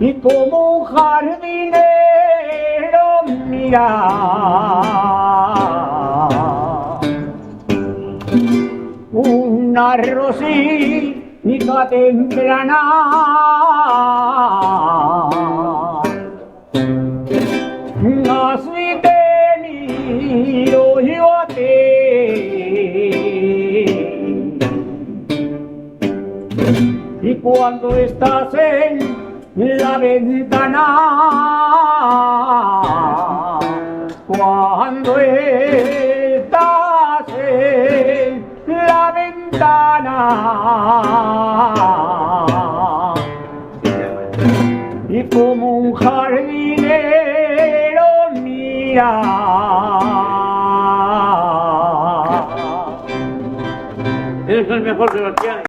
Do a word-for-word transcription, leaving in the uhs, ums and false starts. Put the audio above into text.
Y como un jardinero mira una rosica temprana, así te miro yo a ti. Y cuando estás en la ventana, cuando estás en la ventana, y como un jardinero mira. Eres el mejor, Sebastián.